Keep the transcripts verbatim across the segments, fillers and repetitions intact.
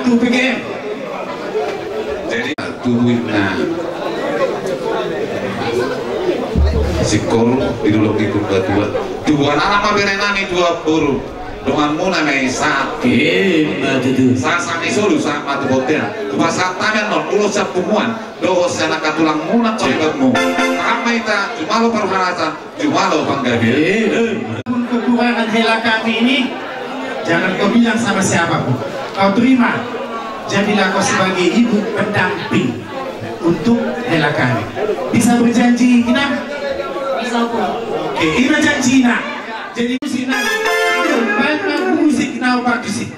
Tu P G M. Jadi tubuhna singkoru di dolok ni Purbatua. Tubuan anak ma bere nami dua boru. Donganmuna ma i sahat. Ima tutu. Sahat ma i solu sahat ma tu bontean. Hupasahat hami annon ulos sian punguan dohot sian angka tulangmuna paibanmu. Sahat ma hita jumalo parhorasan. Jumalo panggabean. Pun kekurangan hela kami ini, jangan kau bilang sama siapapun. Kau terima, jadilah kau sebagai ibu pendamping untuk hela kami. Bisa berjanji, Inang? Bisa, Bu. Oke, ima janjina. Jadi, musik, Inang. Baik, Inang, musik, Inang, bagus sih.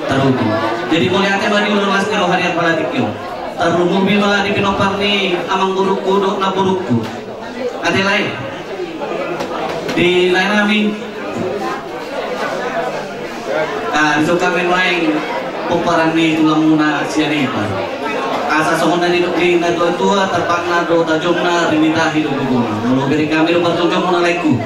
Tarugi. Jadi mauliate ma di ulaon las ni roha di apala tingki on. Tarlumobi ma di pinompar ni amangborungku dohot namborungku. Ate lae. Di lae nami. Ah, dison hami nuaeng pomparan ni tulangmuna Sianipar. Asa songon na nidok ni natuatua, tampakna do tajomna, rinitahi do gogona. Molo bere hami do partondion muna laengku.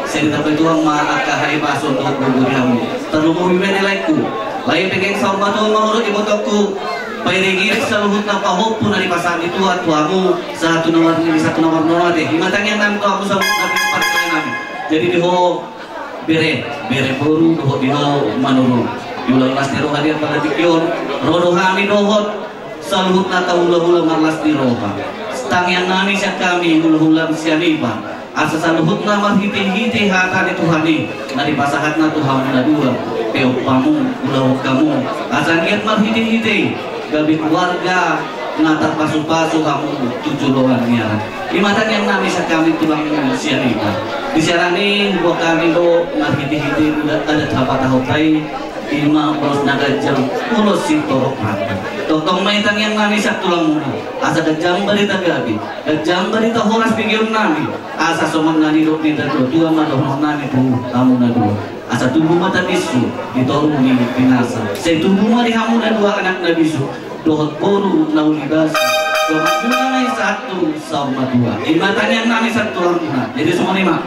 Sai ditambai Tuhan ma angka hahipason dohot gogo di hamu. Tarlumobi ma di laengku. Lae, pengeng saur matua ma molo ibotongku. Pairingiring saluhutna pahompu na dipasahat ni Tuhan tu hamu, sahat tu na marnini, sahat tu na marnono ate. I ma tangiang nami tu hamu saluhutna pinompar ni lae nami. Jadi di ho bere, bere boru dohot di ho manurung. Di ulaon las ni roha di apala tingki on, ro do hami dohot saluhutna hulahula marlas ni roha. Tangiang nami sian hami hulahula Sianipar. Asa saluhutna marhitehite hata ni Tuhan i, na dipasahatna tu hamu na dua, pe ompamu, ulaon hamu. Asa anggiat marhitehite i, gabe keluarga na tarpasupasu hamu tu joloan ni ari. I ma tangiang nami sian hami tulang Sianipar. Di siaran i, huboan hami do marhitehite adat hapatahonta i, i ma ulos na ganjang, ulos sitorop hata. Tongtong ma i tangiang nami sian tulangmuna. Asa ganjang barita gabe, ganjang barita horas begeon nami. Asa songon na nidok ni natuatua ma dohonon nami tu hamu na dua. Asa tubu ma tandinsu di toru ni pinasa. Sai tubu ma di hamu na dua anak na bisu dohot boru na uli basa. Dohot muna ma i sahat tu saur matua. I ma tangiang nami sian tulangmuna. Jadi songon i ma.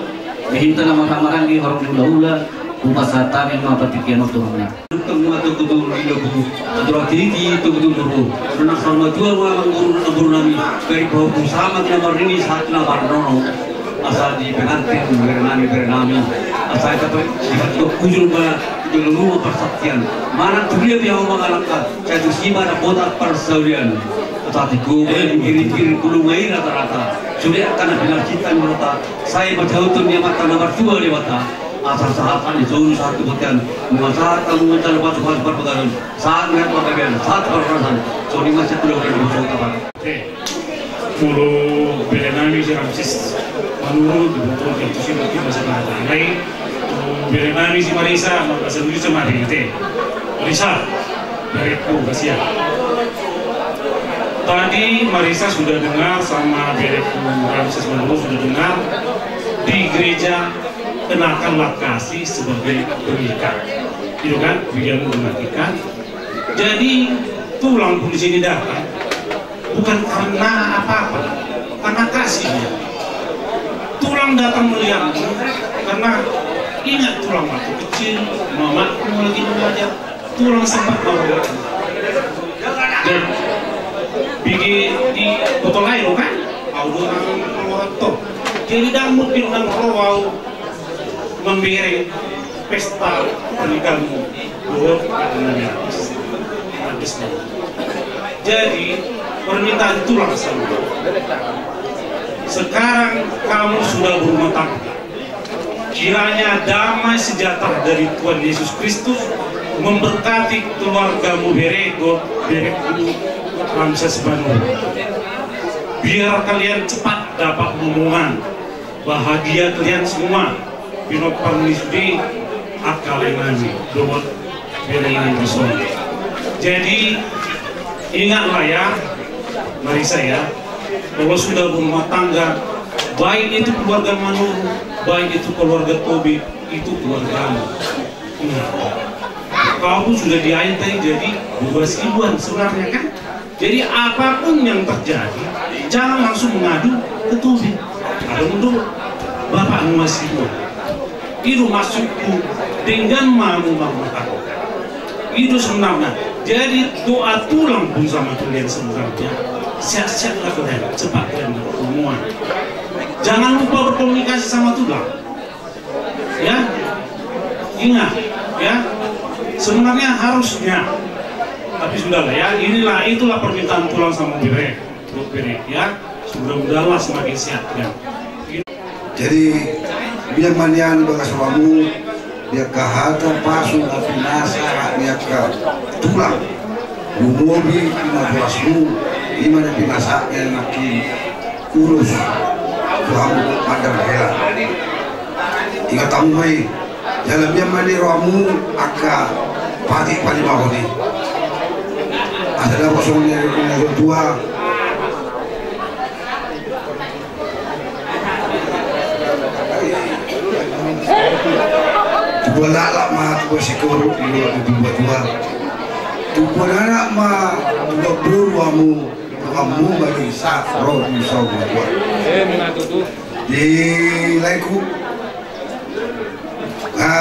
Di hita na marhahamaranggi horong ni hulahula, hupasahat hami ma partingkian on tu hamuna. Tongtong ma togu-togu di lombu, natulang titi togu-togu di lombu. Nang saur matua ma amangboru, namboru nami, gabe pahompu sahat tu na marnini, sahat tu na marnono. Asa di pengantin bere nami, bere nami. Asa i dapat, dapat hujur ma jolo nunga parsaktian. Manang tu dia pe hamu mangalangka, sai tusi ma dapotan parsaulian. Asa tingki on, eh, giring-giring bulung ma i rata-rata. Sude angka na pinarcinta ni Debata. Sai pasahathon ni Amanta na martua Debata. Asa sahat ni solu sahat tu bontean, nunga sahat hamu manjalo pasupasu parbagason, sahat ni panggabean, sahat parhorasan, songon i ma sian tu dohot ni boso tabar. Te, molo bere nami si Ramses Manurung, di boto di antusi mungkin masih bahagia. Nai, bere nami si Marisa, maka sendiri sama di te. Marisa, bereku, kasihan. Tadi Marisa sudah dengar sama bereku Ramses Manurung sudah dengar di gereja kenakan lakasi sebagai pengikat. Gitu kan? Biar mematikan. Jadi tulang pun di sini datang bukan karena apa-apa, karena kasih dia. Tulang datang melihat karena ingat tulang waktu kecil, mamaku lagi mengajar, tulang sempat bawa. Dan bigi di botol air kan? Au do orang orang to. Jadi dangdut di orang ro au memberi pesta pernikahanmu. Jadi permintaan tulang sama. Sekarang kamu sudah berumah tangga. Kiranya damai sejahtera dari Tuhan Yesus Kristus memberkati keluargamu, bereku, bereku Ramses Manurung. Biar kalian cepat dapat momongan. Bahagia kalian semua, pinompar ni sude, angka lae nami dohot bere nami dison. Jadi ingatlah ya, Marisa ya, kalau sudah berumah tangga, baik itu keluarga Manurung, baik itu keluarga Tobing, itu keluargamu. Ingat, kau pun sudah diain tadi jadi dua ribuan sebenarnya kan? Jadi apapun yang terjadi, jangan langsung mengadu ke Tobing. Ada untuk Bapak Nuasi dua. Itu maksudku dengan mau mengatakan. Itu sebenarnya. Jadi doa tulang pun sama kalian sebenarnya. Sehat-sehatlah kalian, cepat kalian dapat semua. Jangan lupa berkomunikasi sama tulang. Ya, ingat, ya, sebenarnya harusnya, tapi sudahlah ya, inilah, itulah permintaan tulang sama bere, bere, ya, mudah-mudahanlah semakin sehat ya. Jadi biar manian bagas rohamu, biar hata pasu na pinasa hak ni angka tulang. Lumobi ima borasmu, ima na pinasakna nangkin ulos tu hamu mandar hela. Ingat hamu ma i, jala mian ma di rohamu angka Pati, pati ma hoti. Asa dapot songon na tua. Tubuan laklak ma tubuan singkoru, di luar di tubuan tua. Tubuan anak ma tubuan boru hamu, hamu bagi sa ro di saur matua. Di laeku. Nga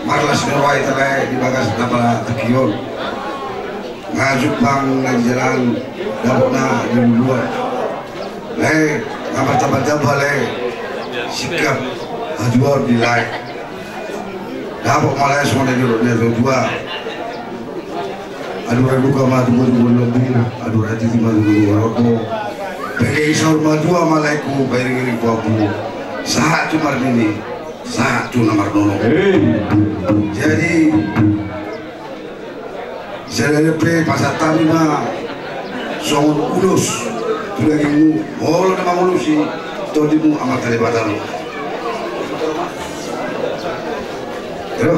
marlas ni roha hita lae di bagas na pala tingki on. Nga jumpang na di jalan, dapot na di luluan. Lae, nga martamba-tamba lae sikap hatuaon di lae. Dapot ma lae songon na nidok ni natua-tua. Andor aduka ma tubu-tubu lombu, andor atiti ma tubu-tubu lombu. Pege i saur matua ma laeku, pairing-iring pampu. Sahat tu marnini, sahat tu na marnono. Jadi, sada dope pasahat hami ma songon ulos tu dagingmu, molo na mangolusi tondimu Amanta Debata. Ero.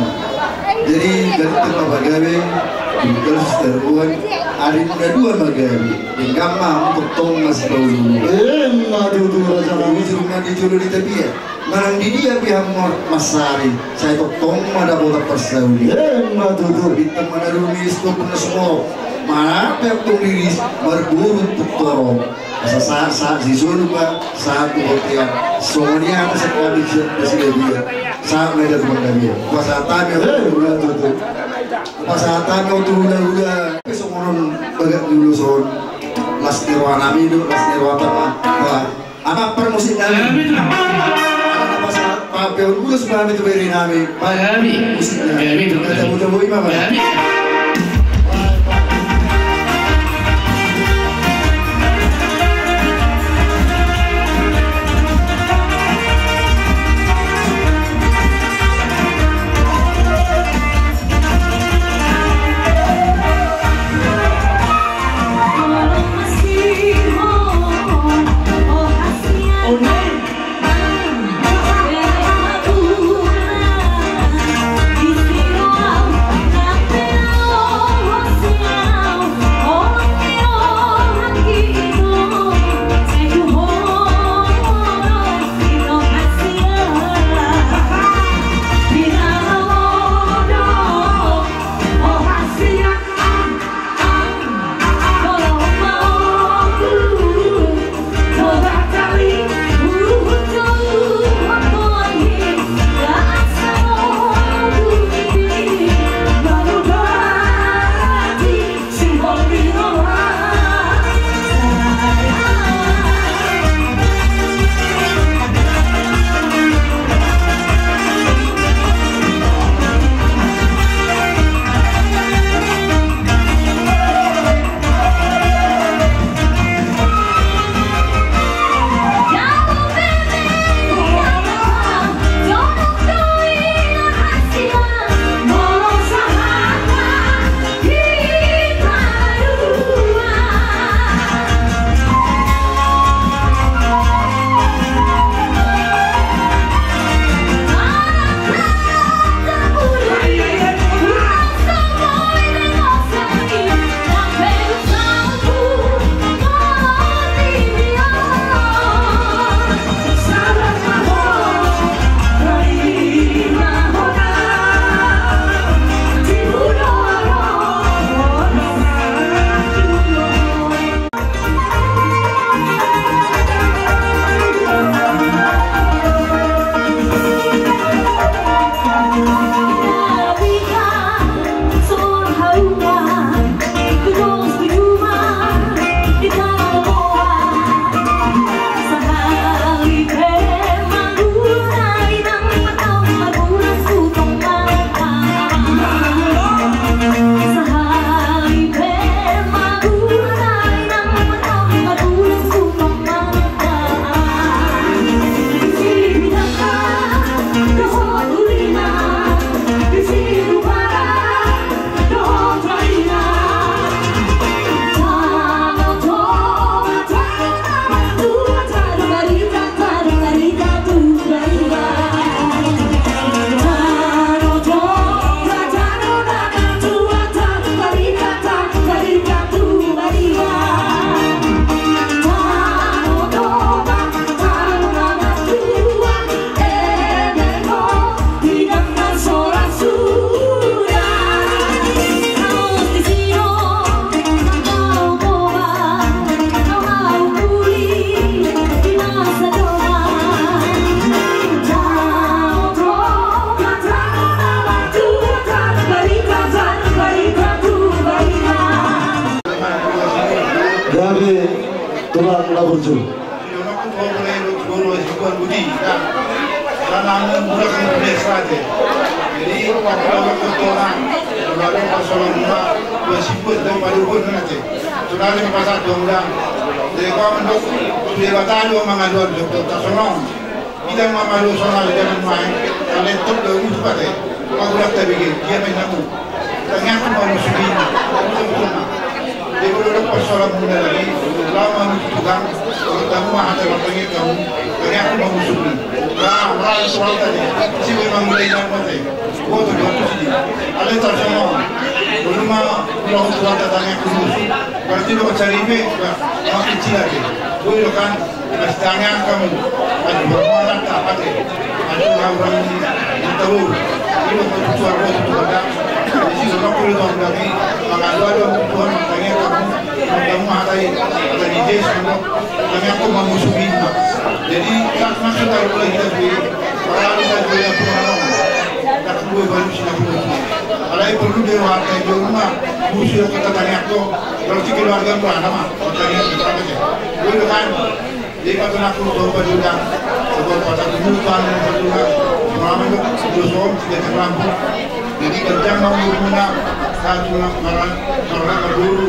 Jadi, dari tempat pagawe, tinggal seteruan, ari na dua magawe, denggan ma, tongtong ma sipaulu-ulu. Emma tutu, raja nami. Ujur ma di jolo di tapia. Manang di dia pe hamu marsari, sai tongtong ma dapotan parsaulian. Emma tutu. Bintang ma na rumiris, topung na sumorop. Manang pe tong riris, marboru tong torop. Asa sahat, sahat sisolu ma, sahat tu bontean. Songon i hata sian hami sian Sidabuan. Sahat ma hita tu Panggabean. Pasahat hami, eh, udah tutu. Pasahat hami tu hula-hula. Songon on bagak ni ulos on. Las ni roha nami do, las ni roha ta ma. Ba, amang parmusik nami. Hami tu. Amang na pasahat, papeon ulos ma hami tu bere nami. Ba, hami. Musik nami. Hami tu. Kita muda boy ma, ba. Hami. Gabe tulang na burju. Jadi, kalau mendok, dia batal, dia mangaduan, dia batal, sonong. Kita mangaduan, sonong, dia main. Kalau itu, dia urus pakai. Kalau udah terbikin, dia main aku. Tangiangku manusuk i. Dia perlu ada persoalan bunda lagi. Lama manusuk tukang. Kalau tamu mah ada bertanya kamu. Tangiangku manusuk i. Nah, merasa soal tadi. Si memang mulai nama teh. Gua tuh gua tuh sini. Ada tak sama. Belum mah, belum tuan tangiangku manusuk. Berarti lo cari be, makin cila be. Gua itu kan. Mas tangiang kamu, aduh, mana tak pakai, aduh, orang-orang ini, yang tahu, ini mau ketua, mau ketua, ada, di situ, mau ketua, lagi, maka ada, ada, Tuhan, tangiang kamu, kamu ada, ada di desa, tangiang aku manusuk i. Jadi, tak maksud aku lagi, tapi, orang kita juga punya orang, tak perlu baru sih, tak perlu. Alai perlu dia warga di rumah, musuh yang kita tangiang tuh, berarti keluarga berapa nama, tangiang kita pakai. Gue udah kan, Jadi, patut aku, Bapak juga, sebab patut dulu, Tuhan, yang satu juga, selama itu, dua suami, tiga cakrampu. Jadi, kerja mau berguna, satu nak marah, marah ke guru,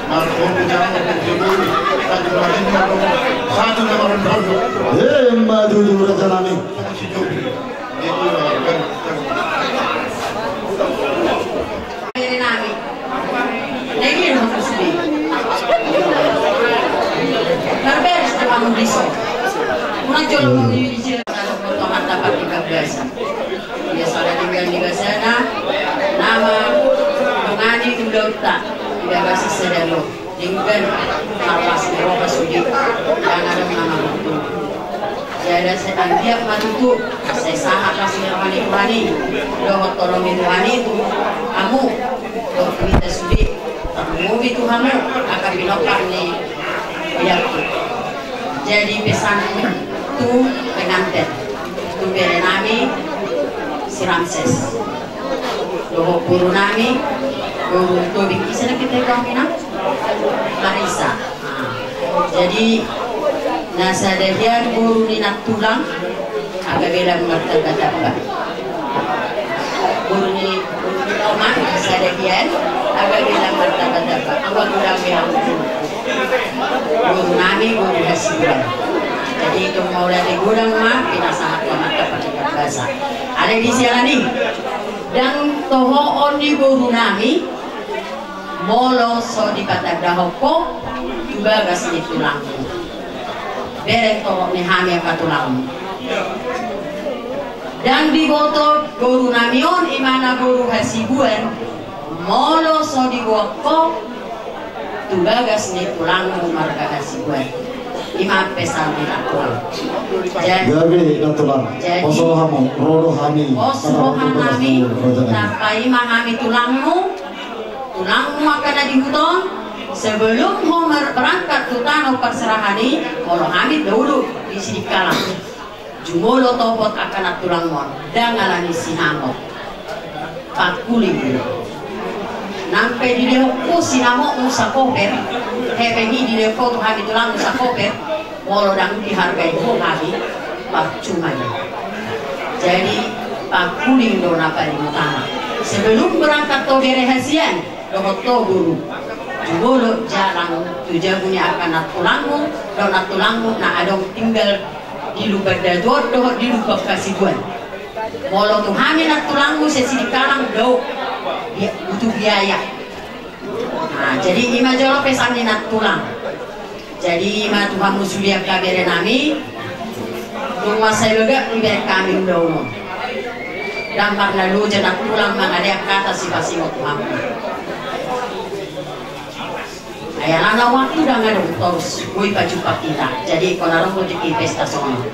marah ke guru, jangan ke guru, satu nak marah ke guru, satu nak marah ke guru. Eh, Mbak Dudu, Raja Nami. Sama si Jopri. Jadi, kan, kan. Bere nami. Nai dia na sude. Marberes na pangundi so. Muna jolo ni di sira na tongan dapat di kabasa. Dia salah tinggal di basana. Nama mengani undauta. Tidak kasih sedalo. Denggan marlas ni roha sude. Jangan nama betul. Jala sai anggiat ma tutu, sai sahat las ni roha ni Tuhan i, dohot holong ni Tuhan i tu hamu, dohot tu hita sude, tarlumobi tu hamu, angka pinompar ni biakku. Jadi pesan tu pengantin, tu bere nami si Ramses. Dohot boru nami, boru Tobing, ise na kita itu, Amina? Marisa. Jadi, na sada hian boru ni nantulang, angka bere martamba-tamba. Boru ni, boru ni Toma, sada hian, angka bere martamba-tamba. Angka godang be hamu. Boru nami, boru Hasibuan. Jadi, itu mau lade godang ma, pinasahat ma martamba-tamba. Alai di sialan i. Ndang tohoon ni boru nami, molo so dipatandahon ho tu bagas ni tulangmu. Bereng torop ni hami angka tulangmu. Ndang diboto boru nami on, imana boru Hasibuan, molo so diboan ho tu bagas ni tulangmu marga Hasibuan. Ima pesan ni nantulang. Jadi, gabe nantulang. Jadi, pos rohamu, ro do hami. Pos roha nami, tarpaima hami tulangmu, tulangmu angka na di huta on, sebelum ho mar-, berangkat tu tano parserahan i, molo hami dahulu di Sidikalang. Jumolo topot angka nantulangmon, ndang alani sinamot. Pangkuling. Nang pe dilehon ho sinamotmu sakoper, hepeng i dilehon ho tu hami tulangmu sakoper, molo ndang dihargai ho hami, parcuma i. Jadi, pangkuling do na paling utama. Sebelum berangkat ho bere hasian, dohot ho boru. Jumolo jalang tu jabu ni angka nantulangmu, dohot nantulangmu na adong tinggal di Lumban Datu on dohot di Lumban Hasibuan. Molo tu hami nantulangmu se Sidikalang dao, bia-, butuh biaya. Nah, jadi ima jolo pesan ni nantulang. Jadi ima tu hamu sude angka bere nami, nunga sai bagak ni bere hami ulaon on. Ndang marnaloja nantulang mangalean hata sipasingot tu hamu. Ai alana waktu ndang adong, torus boi pajumpang hita. Jadi ingkon adong rejeki pesta songon on.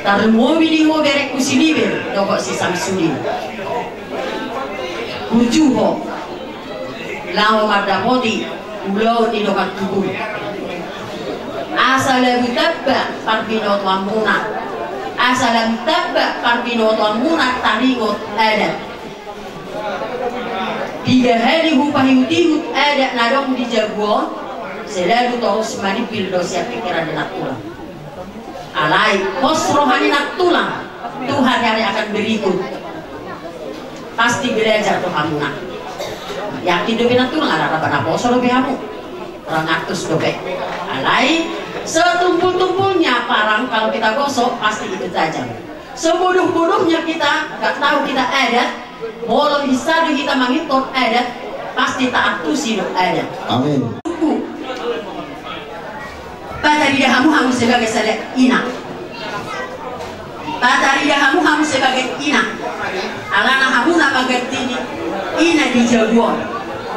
Tarlumobi di ho berengku si Liber dohot si Samsudin. Burju ho laho mandapoti ulaon ni dongan tubum. Asa lagu tamba parbinotoanmuna. Asa lagu tamba parbinotoanmuna taringot adat. Piga hali hupaihut-ihut adat na adong di jabu on, selalu torus manimbil do sian pingkiran ni nantulang. Alai pos roha ni nantulang tu hari-hari akan berikut. Pasti belajar do hamuna. Yakin dope nantulang, ala rap na poso dope hamu. Orang atus dope. Alai, setumpul-tumpulnya parang, kalau kita gosok, pasti itu tajam. Sebodoh-bodohnya kita, nggak tahu kita adat, molo bisa do hita mangihuthon adat, pasti taantusi do adat. Amin. Patarida hamu, hamu sebagai sada ina. Patarida hamu, hamu sebagai ina. Alana hamu na pangganti ni ina di jabu on.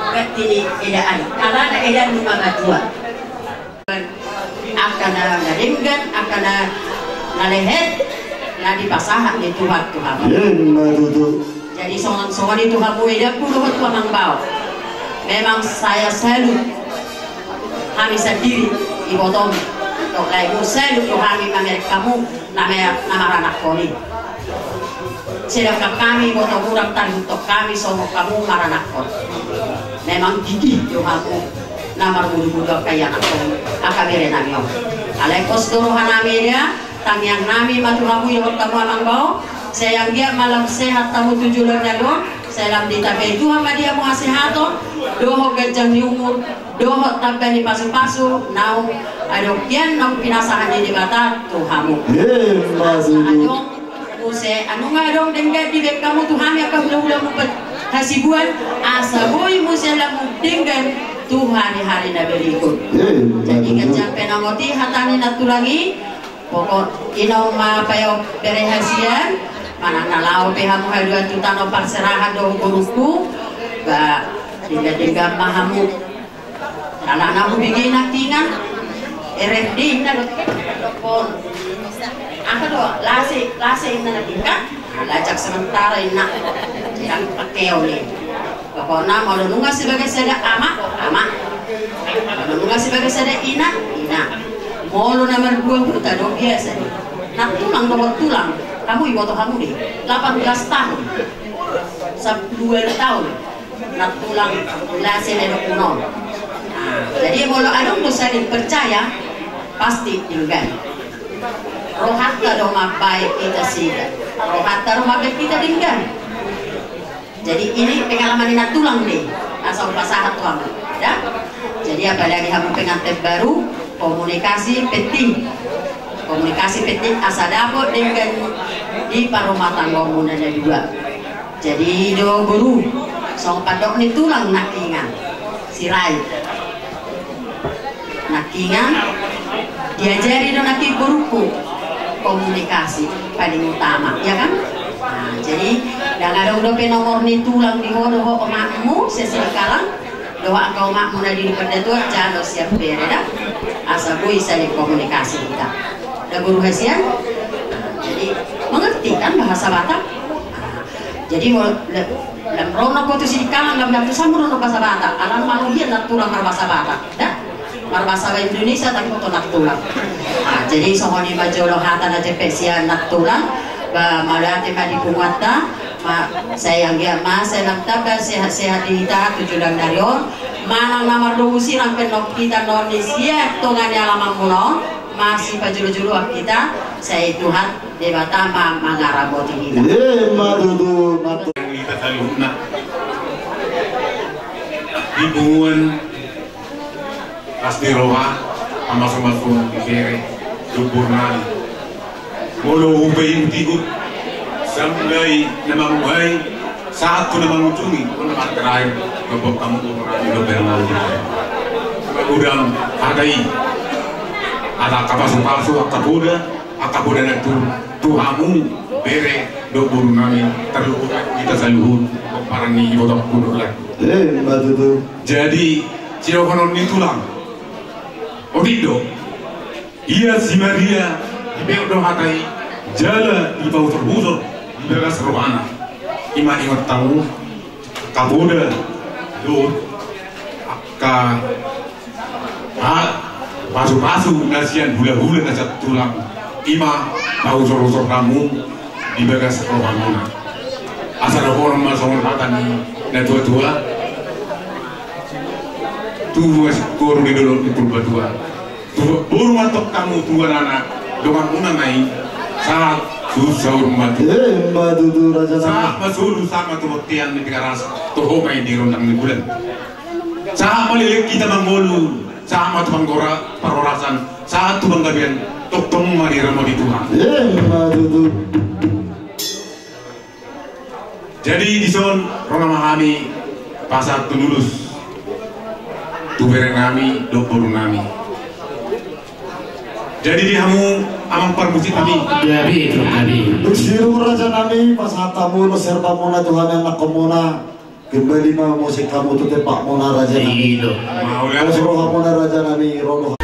Ganti ni eda an. Alana eda an nunga matua. Angka na, na denggan, angka na, na lehet, na dipasahat ni Tuhan tu hamu. Ima tutu. Jadi songon, songon i tu hamu edangku dohot tu amang bao. Memang saya salut hami sandiri ibotom. Tok lae mu salut do hami mamereng hamu na me-, na maranakhon i. Sedangkan hami ibotom urang tarihuthon hami songon hamu maranakhon. Memang gigih do hamu na marmudu-mudu angka ianakhon, angka bere nami on. Alai pos do roha nami eda, tangiang nami ma tu hamu dohot hamu amang bao, sai anggiat ma lam sehat hamu tu joloan na dua on, sai lam ditambai Tuhan ma di hamu hasehaton, dohot ganjang ni umur, dohot tamba ni pasu-pasu, naung adong hian naung pinasahat ni Debata tu hamu. Ima tutu. Adong muse, anu nga adong denggan dibaen hamu tu hami angka hula-hula mu pe hasibuan, asa boi muse lam denggan tu hari-hari na berikut. Ima tutu. Jadi ganjang pe na moti hata ni nantulang i, pokok i naung ma payo bere hasian, manang na laho pe hamu haduan tu tano parserahan dohot borungku, ba denggan-denggan ma hamu. Alana hubege nangkingan, R R D inna do, dohot. Aha do, lase, lase inna nangkingan. Lajak sementara inna. Yang pakeon i. Pokokna molo nunga sebagai sada ama, ama. Molo nunga sebagai sada ina, ina. Molo na mardua huta do biasa do. Nantulang dohot tulang, hamu iboto hamu do i. Delapan belas tahun. Sab-, dua tahun. Nantulang lase na didok on. Nah, jadi molo adong do saling percaya, pasti denggan. Rohanta do mambahen hita sian, rohanta do mambahen hita denggan. Jadi ini pengalaman ni nantulang do i, asa hupasahat tu hamu. Ya? Jadi apalagi hamu pengantin baru, komunikasi penting. Komunikasi penting asa dapot denggan di parumatanggaonmuna na dua. Jadi do boru, songon pandok ni tulang nangkingan, Sirait. Nangkingan diajari do nangkin borungku komunikasi paling utama, ya kan? Nah, jadi ndang adong dope nomor ni tulang di ho dohot omakmu, sian Sidikalang, dohot angka omakmu na di Lumbandatua, jalo sian bere da. Asa boi saling komunikasi hita. Da boru hasian? Nah, jadi mengerti kan bahasa Batak? Nah, jadi mo-, le-, lam ro nangkin ho tu Sidikalang, lam dapot hamu do bahasa Batak. Alana molo hian nantulang marbahasa Batak, da? Marbahasa Indonesia, tapi ho tu nantulang. Nah, jadi songon i ma jolo hata na jempek sian nantulang. Ba, mauliate ma di punguanta. Ma, sai anggiat ma sai lam tamba sehat-sehat di hita tu joloan ni ari on. Manang na mardomu sirang pe annon hita annon i sian tonga ni alamanmuna on, masipajolo-joloan hita, sai Tuhan Debata ma mangaramoti hita. Ima tutu, ima tutu. Hita saluhutna di punguan, las ni roha, pamasu-masu ni bere dohot boru nami. Molo hupaihut-ihut, sian mulai na mamulai sahat tu na mangujungi, on na marterakhir, dohot hamu boru nami dohot bere nami. Magodang hata i, hata angka pasu-pasu, angka poda, angka poda na tu, tu hamu bere dohot boru nami, tarlumobi hita saluhut, pomparan ni ibotongku dohot laengku. Ima tutu. Jadi sidohonon ni tulang, otik do. Ia si Maria, dipeop do hata i, jala dipausor-usor di bagas rohana. Ima ingot hamu, angka poda dohot angka ha-, pasu-pasu na sian hula-hula na sian tulang, ima pausor-usor hamu di bagas rohamuna. Asa dohonon ma songon hata ni natua-tua, tu boru ni dolok ni Purbatua. Tu boru ma antong hamu, tu anak-anak donganmuna ma i, sahat tu saur matua. Ima tutu, raja nami. Sahat ma solu, sahat ma tu bontean ni Tigaras, toho ma i di rondang ni bulan. Sahat ma leleng hita mangolu, Sahat ma tu panggora, parhorasan, sahat tu panggabean, tongtong ma di rama ni Tuhan. Emma tutu. Jadi dison ro ma hami pasahat tu lulus, tu bere nami dohot boru nami. Jadi di hamu amang parmusik nami. Jadi tu nami. Dung sidung raja nami, pasahat hamu ulos herbamuna tu hami anakhonmuna. Kembali ma musik hamu tu tempatmuna raja nami. Mauliate. Pos rohamuna raja nami, ro do.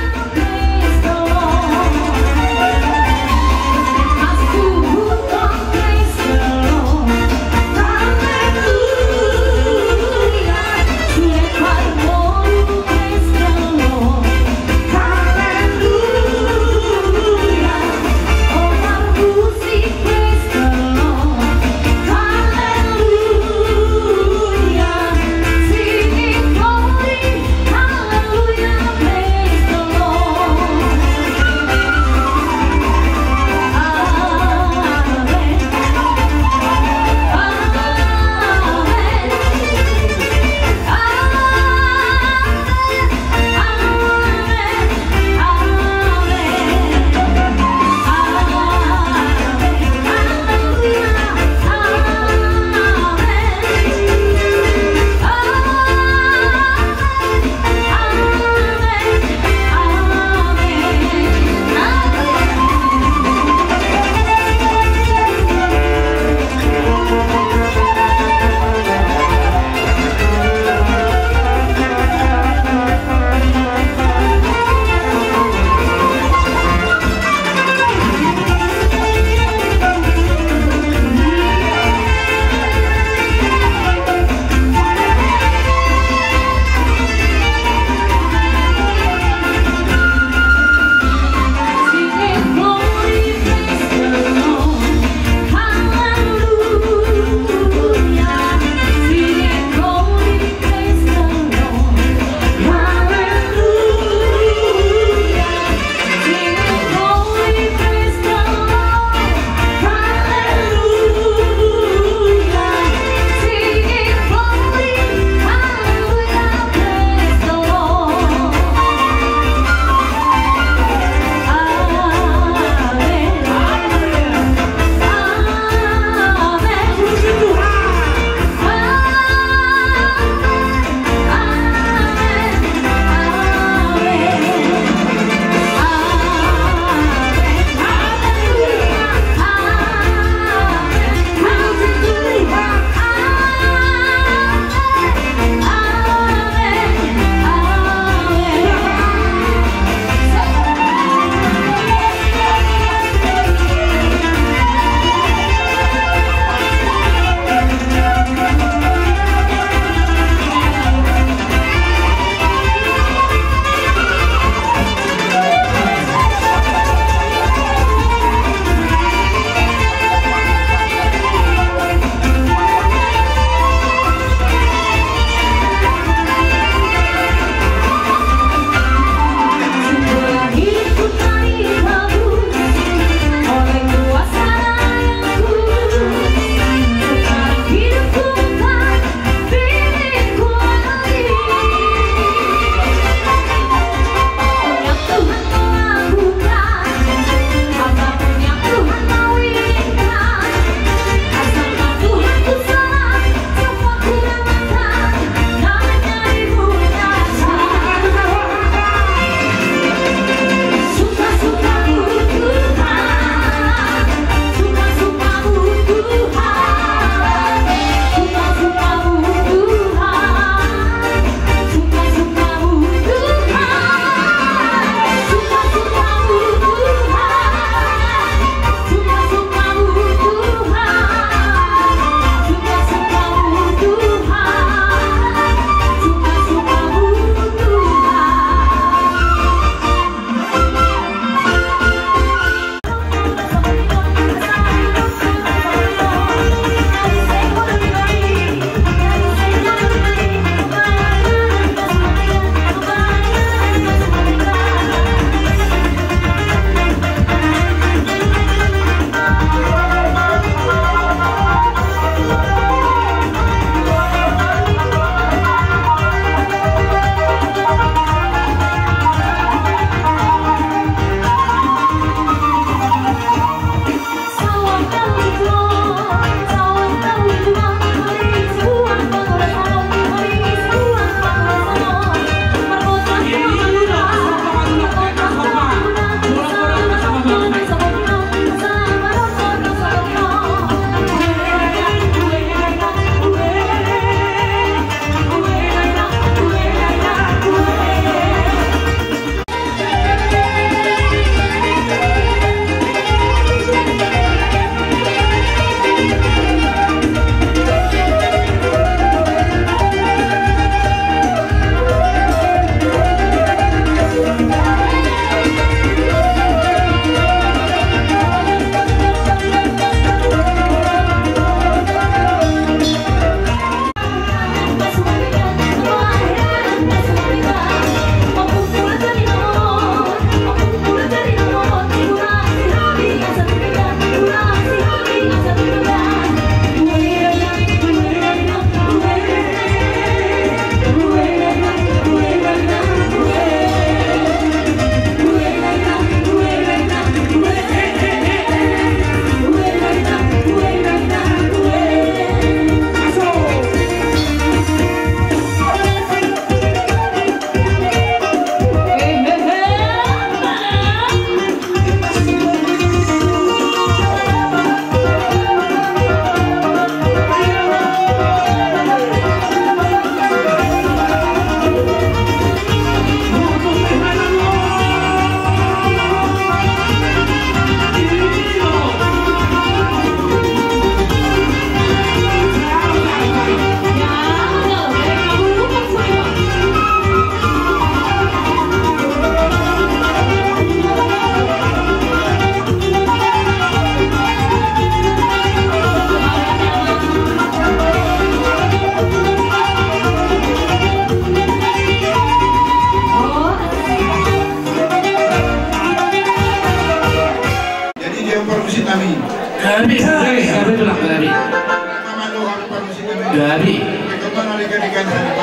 Parmusik nami. Gabe, gabe, gabe tulang, gabe. Mama doang parmusik nami. Gabe.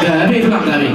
Gabe tulang, gabe.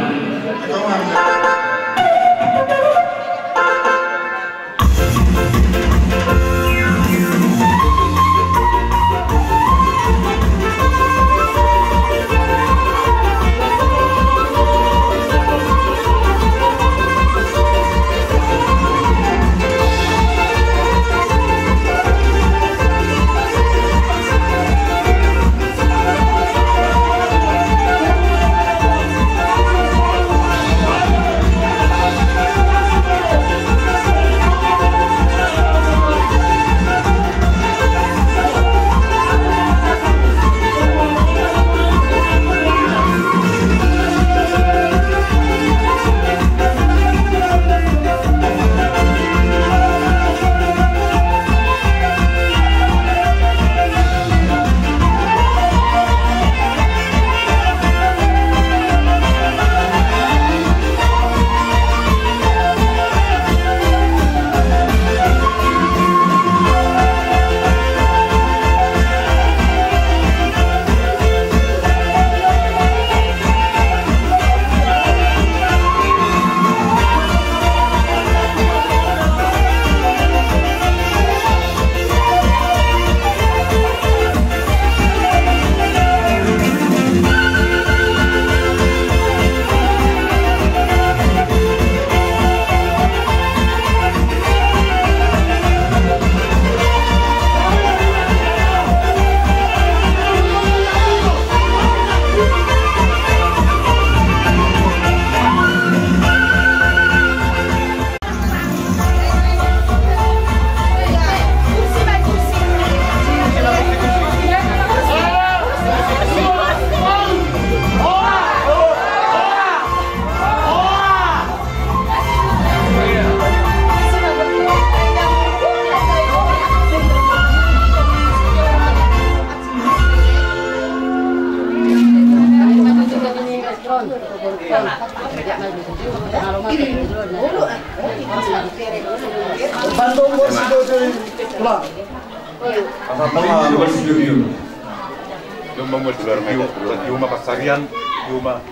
Jumpa mul di luar meja, di rumah pasarian, di rumah.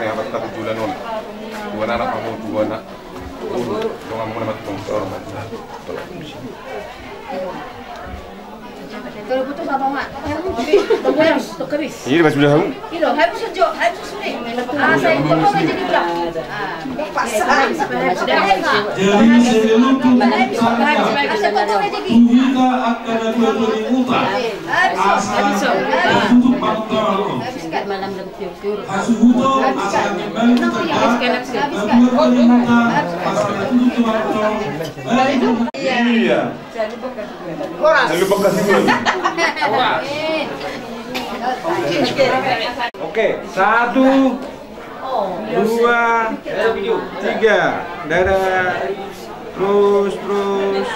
Rehabat satu bulan on. Dua anak kamu, dua anak. Dua anak kamu, dua anak. Kalau butuh apa, Mak? Harus, harus, harus. Iya, Mas, sudah kamu. Iya, harus sejuk, harus sore. Ah, saya itu kok jadi pulang. Ah. Jadi, saya lupa. Harus, harus, harus. Kita akan ada dua kali mutar. Harus, harus. Tutup mata. Harus, kan? Malam dan tiur-tiur. Harus, harus. Iya. Iya. Horas. Horas. Oke, satu, dua, tiga. Dadah. Terus, terus.